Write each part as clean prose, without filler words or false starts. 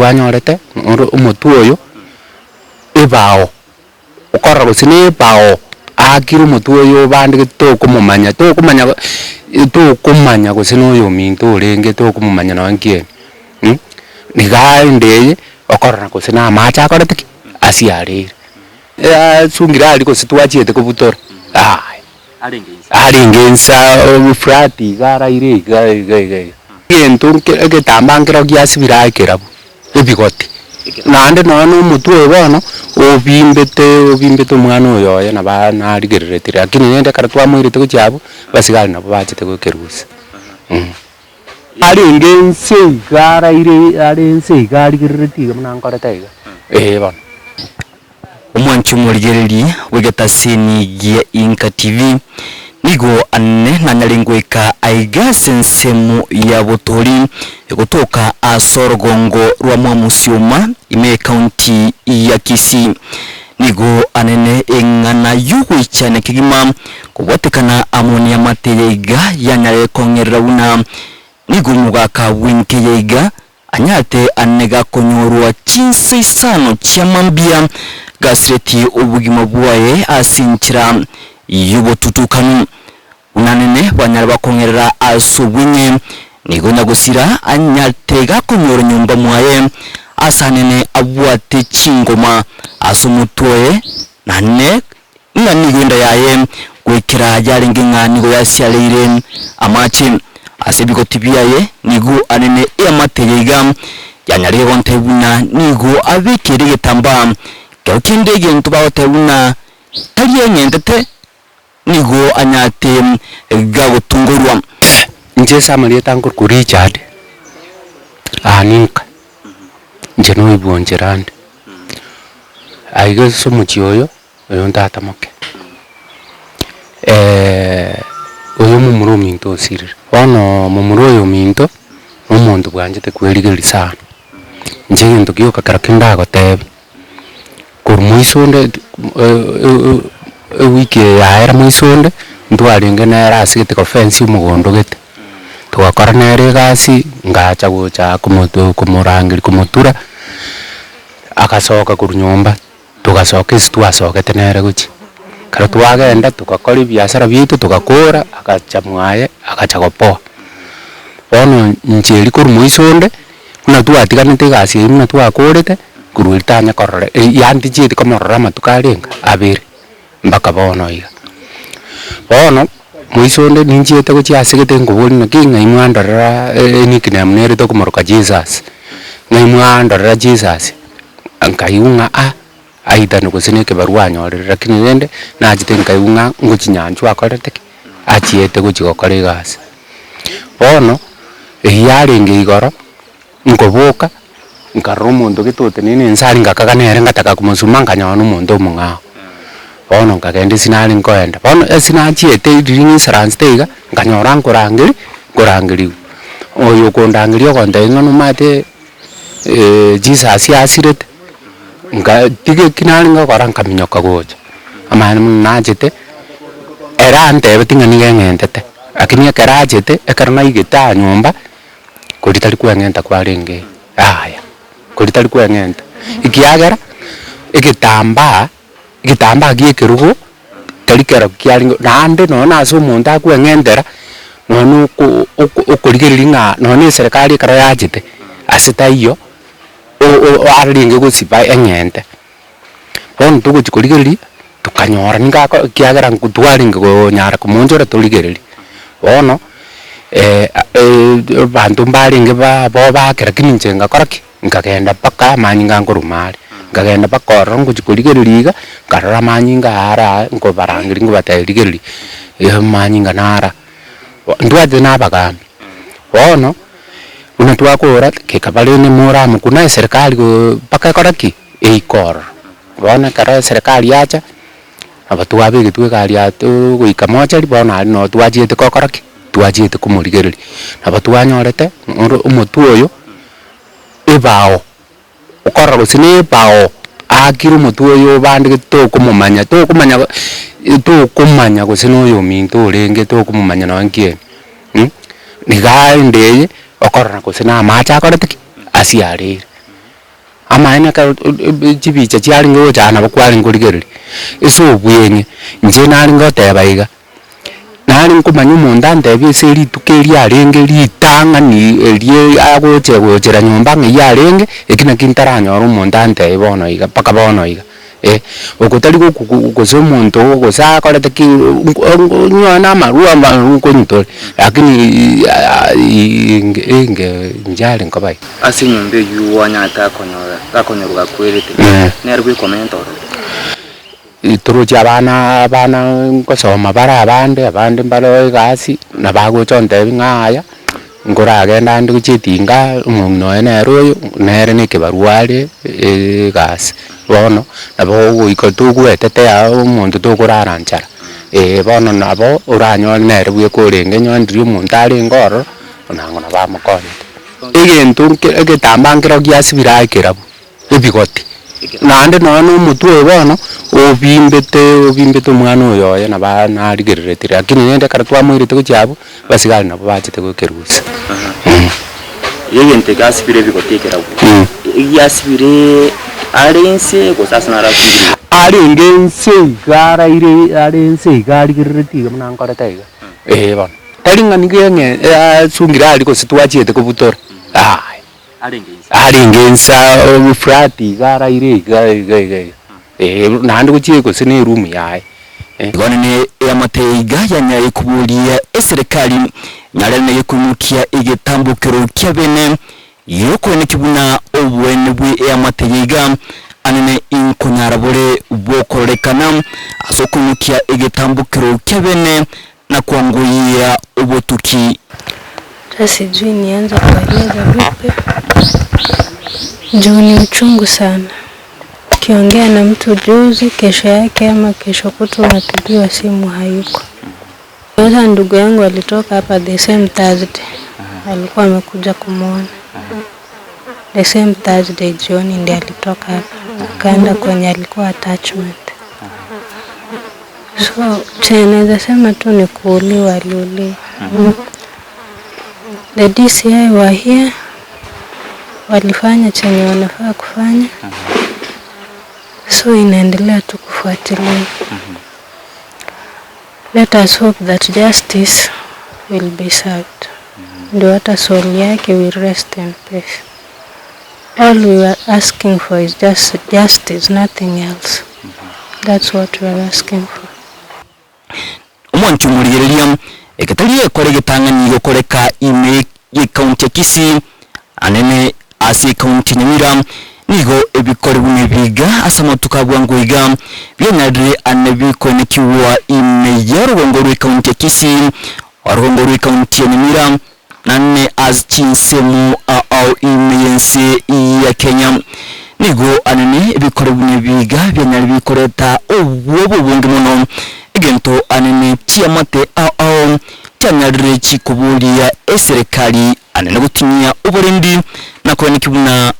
twanyorete oro omotwe oyo, ebao, okorora gose na ebao aakire omotwe oyo obandegete tokomomanya tokomanya tokomanya gose na oyominto orenge tokomomanya nonye nkieni niga aende eye okorora gose na amache akorete ki? Asiareire. Asungire aria gose twachiete kobutora yaya. Arenge inse flat iga araire iga iga iga iga. Egento nke egetambaa nkero giasibire aye kerabu, ebigoti. Naende nonya na omotwe oyo bono, obimbete obimbete omwana oyo oye nabo narigereretie lakini rende ekero twamoirete gochia abwo, abasigari nabo bachete gokerusia. Arenge inse iga araire are inse iga arigereretie iga buna nkorete iga, eh bono. Omwanchi omorigereria bw'egetasini gia Inka TV nigo anene nanyare ngoika aiga ase ensemo ya Botori egotoka ase orogongo rwa Mwamusioma ime y'ecounty ya Kisii. Nigo anene eng'ana y'ogoichania kegima kobwatekana amo neamate yaiga yanyare kong'erera buna nigo omogaka bw'enke yaiga Anyarete ane gakonyorwa chinsa isano chia mambia, gasiretie obogima bwaye ase enchera y'obotutukanu. Buna nene banyare bakong'erera ase obweng'e, nigo nyagosira anyarete gakonyora nyomba mwaye, ase anene abwate chingoma ase omotwe oye, nane ng'a nigo enda yaye goikera yarenge ng'a nigo yasiareire amache. Ase ebigoti biaye nigo anene eamate yaiga yanyarire gontebia buna nigo abekeire egetambaa kero kende egento bagoteba buna tari eng'entete nigo anyarete gagotungorwa. Inche ase amarieta nkorokwa Richard Aninka, inche noibwa Oncherande. Aiga ase omochie oyo, oyo ntata moke, oyo omomura ominto osirire. Bono momura oyo ominto, na omonto bwanchete kwerigeria sana. Inche egento gioka kero ki ndagotebie, korwa moiso onde ewiki eye yaera moiso onde, ntwarenge nere ase gete gofence omogondo gete, togakora nere egasi, ngacha gocha komotu komorangeria komotura, agasoka korwa nyomba, togasoka ase twasogete nere gochia. Ekero twagenda togakora ebiasara biaito togakora, agacha mwaye agacha gopoa. Bono inche erio korwa moiso onde, buna twatiganete egasi eywo buna twakorete, korwa erio tanya korora yaani tichieti komorora amatuko arenge abere, mpaka bono iga. Bono, moiso onde ninchiete gochia ase gete nkoboria naki ng'ai mwandorera enickname nere tokomoroka Jesus, ng'ai mwandorera Jesus, nkaigwa ng'a ah, aitane gose na ekebarua anyorire lakini rende, nachete nkaigwa ng'a ngochia nyanchwa akorete ki? Achiete gochia gokora egasi. Bono, eyio yarenge igoro, nkoboka, nkarora omonto gete oteneine inse aria ngakaga nere ngataka komosuma nkanyora na omonto omong'ao. Bono nkagenda ase nare nkoenda, bono ase nachiete riria ng'isaransete iga, nkanyora nkorangeria, nkorangeriwa. Oyo okondangeria ogontebia ng'a nomanyete Jesus asirete, nka tiga eki narenge gokora nkaminyoka gocha, amaene buna nachete, ere antebetie ng'a nigo eng'entete, lakini ekero achete, ekero naigete aa nyomba, koria tari kweng'enta kwarenge yaya, koria tari kweng'enta, ekiagera egetambaa, egetambaa gia ekerogo tari kero kiarenge naende nonye na ase omonto akweng'entera, nonye oko oko okorigereria ng'a nonye na eserekari ekero yachete, ase taiyo arenge gosiba eng'ente. Bono togochia korigereria, tokanyora nigo ako ekiagera twarenge konyara komoonchora torigererie. Bono abanto mbarenge ba bo bakera lakini inche ngakora ki? Nkagenda mpaka amanyinga nkoruma are, nkagenda mpaka ororo ngochia korigereria iga, nkarora amanyinga aya are aa, nkobarangeria nkobatebia rigereria, amanyinga naro aa, ntwachete na abagambi. Bono, buna twakora, gekaba rende moramokuna eserekari go mpaka ekore ki? Eike ororo. Bono ekero eserekari yacha, nabo twabegetwe egari aa togoika mochari bono aria noo twachiete gokora ki? Twachiete komorigereria. Nabo twanyorete oro omotwe oyo, ebao, okorora gose na ebao aakire omotwe oyo obandegete tokomomanya tokomanya tokomanya gose na oyominto orenge tokomomanya nonye nkieni niga aende eye, okorora gose na amache akorete ki? Asiareire. Amaene ekero chibicha chiarenge gocha aa nabo kwarenge korigereria, ase obweng'e, inche narenge goteba iga, nare nkomanya omonto antebie ase rituko erio arenge ritang'ani erio agocha gochera nyomba ng'a eyio arenge, eki naki ntaranyora omonto antebie bono iga mpaka bono iga. Eh, oko tari goku gose omonto gose akorete ki nyowe na amarwa amarwa nkonywa tore, lakini inge inge inche are nkoba iga. Ase enyomba eyio wanyarete akonyora gakonyorwa gakwerete, nere bwekomenta ororo. Torochi abana abana nkosoma bare abande, abande mbare egasi, nabo agocha ontebia ng'a yaya, nkoragenda ande gochia etinga, omong'ina oye nere oyo, nere na ekebarua are egasi. Bono, nabo ogoika togwetetea omonto tokorara nchara, eh bono nabo oranyore nere bweka orenge onye ndiria omonto arenge ororo, onango nabo amokonyete. Egento nke egetambaa nkero giasibire aye kerabu. Ebigoti, naende nonya na omotwe oyo bono, obimbete obimbete omwana oyo oye nabo narigereretie lakini rende ekero twamoirete gochia abwo, abasigari nabo bachete gokerusia. Egento eke asibire ebigoti ekeragwo, egiasibire are inse gose ase naro asibire? Arenge inse iga araire are inse iga arigereretie iga buna nkorete iga, eh bono. Tari ng'a nigo eng'e asungire aria gose twachiete kobutora, yaya. Arenge inse flat iga araire iga iga iga iga, eh naende gochia gose na eroom yaye. Igo nene eamate iga yanyare koboria eserekari nyarene gekoimokia egetambokero kia bene giokoenekia buna oboene bwe eamate eye iga anene inkonyara bore bokororekana ase okoimokia egetambokero kia bene na kwangoyia obotuki. Hata sijui nianze kueleza vipi juu ni uchungu sana. Ukiongea na mtu juzi, kesho yake ama kesho kutwa unapigiwa simu hayuko. Sasa ndugu yangu alitoka hapa the same Thursday, alikuwa amekuja kumwona the same Thursday jioni ndiye alitoka hapa akaenda kwenye alikuwa attachment. So chenye naweza sema tu ni kuuliwa, aliuliwa. The DCI were here, walifanya chenye wanafaa kufanya, so inaendelea tu kufuatiliwa. Let us hope that justice will be served, ndio hata soul yake will rest in peace. All we are asking for is just justice, nothing else. That's what we are asking for. Omwanchi omorigereria, eke tari gekora egetang'ani gokoreka ime y'ecounty ya Kisii, anene ase ecounty ya Nyamira, nigo ebikore buna ebiga ase amatuko a bwango iga bianyarire ane bikoenekigwa ime y'orogongo rw'ecounty ya Kisii, orogongo rw'ecounty ya Nyamira, Nane ase chinsemo ao ime y'ense ya Kenya. Nigo anene ebikore buna ebiga bianyare bikoreta obwoba obonge mono, egento anene chiamate ao ao chianyarire chikoboria eserekari anene gotinyia oborendi na koenekia buna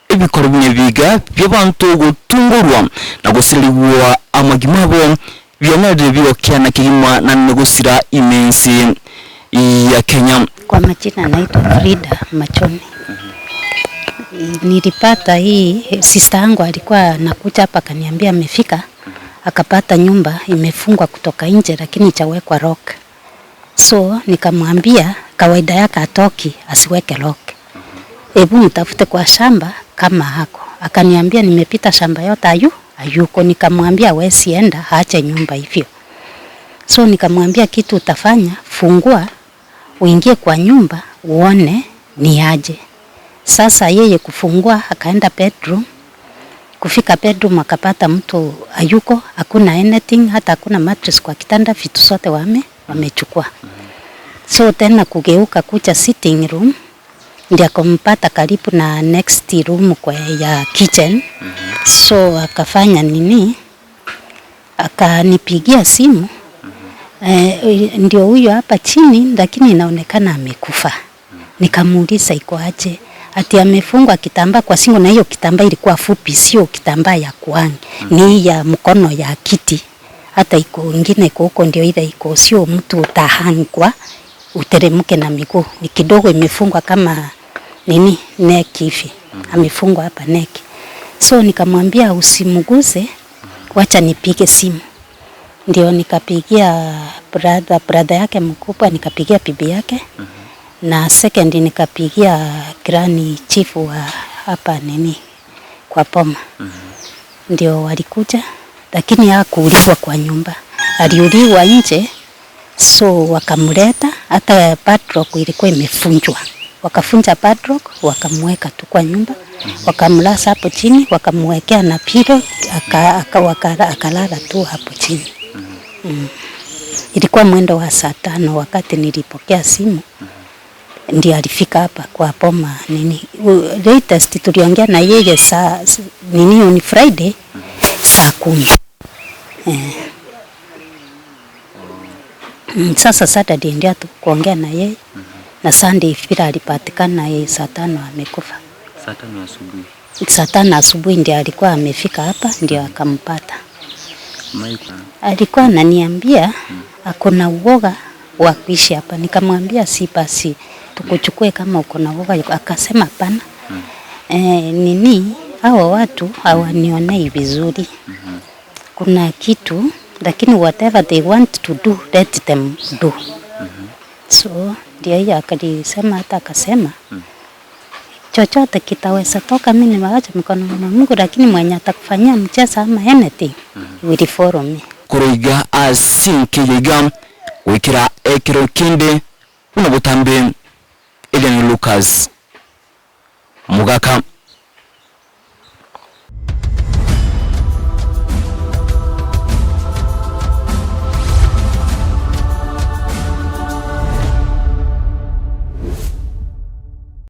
ebikore buna ebiga bi'abanto gotungorwa na gosirerigwa amagima abo, bianyarire bigokiana kegima na gosira ime ense ya Kenya. Kwa majina naitwa Frida Machoni. Nilipata hii sister yangu alikuwa anakuja hapa akaniambia amefika, akapata nyumba imefungwa kutoka nje lakini haijawekwa lock. So nikamwambia kawaida yake atoki asiweke lock. Hebu mtafute kwa shamba kama hako. Akaniambia nimepita shamba yote ayu hayuko. Nikamwambia we sienda aache nyumba hivyo. So nikamwambia kitu utafanya, fungua uingie kwa nyumba uone ni aje. Sasa yeye kufungua akaenda bedroom. Kufika bedroom akapata mtu hayuko, hakuna anything, hata hakuna mattress kwa kitanda, vitu zote wame wamechukua. So tena kugeuka kuja sitting room ndiye akampata karibu na next room kwa ya kitchen. So akafanya nini, akanipigia simu ndio huyo hapa chini, lakini inaonekana amekufa. Nikamuuliza iko aje, ati amefungwa kitambaa kwa shingo, na hiyo kitambaa ilikuwa fupi, sio kitambaa ya kuhang, ni ya mkono ya kiti. Hata iko ingine iko huko, ndio ile iko, sio mtu utahang kwa uteremke na miguu, ni kidogo imefungwa kama nini neck hivi, amefungwa hapa neck. So nikamwambia usimguse, wacha nipige simu. Ndio nikapigia brother, brother yake mkubwa, nikapigia bibi yake na second nikapigia granny chief wa hapa nini kwa boma. Ndio walikuja, lakini hakuuliwa kwa nyumba, aliuliwa nje, so wakamleta. Hata padlock ilikuwa imefunjwa, wakafunja padlock, wakamweka tu kwa nyumba, wakamlaza hapo chini, wakamwekea na pillow, aka, aka, waka, akalala tu hapo chini. Ilikuwa mwendo wa saa tano wakati nilipokea simu ndio alifika hapa kwa boma nini. Latest tuliongea na yeye saa nini on Friday saa kumi. Eh. Sasa Saturday ndio tukuongea na yeye na Sunday vile alipatikana yeye saa tano amekufa. Saa tano asubuhi. Saa tano asubuhi ndio alikuwa amefika hapa ndio akampata. Alikuwa ananiambia akona uoga wa kuishi hapa. Nikamwambia si basi tukuchukue kama uko na uoga. Akasema hapana. Eh, nini hawa watu hawanionei vizuri. Kuna kitu lakini whatever they want to do let them do. So ndio hiyo akalisema, hata akasema chochote kitaweza toka, mimi nimeacha mikononi mwa Mungu, lakini mwenye atakufanyia mchezo ama anything will follow me. Koroiga ase enke iga goikera ekero kende buna botambe Elian Lucas Mugaka.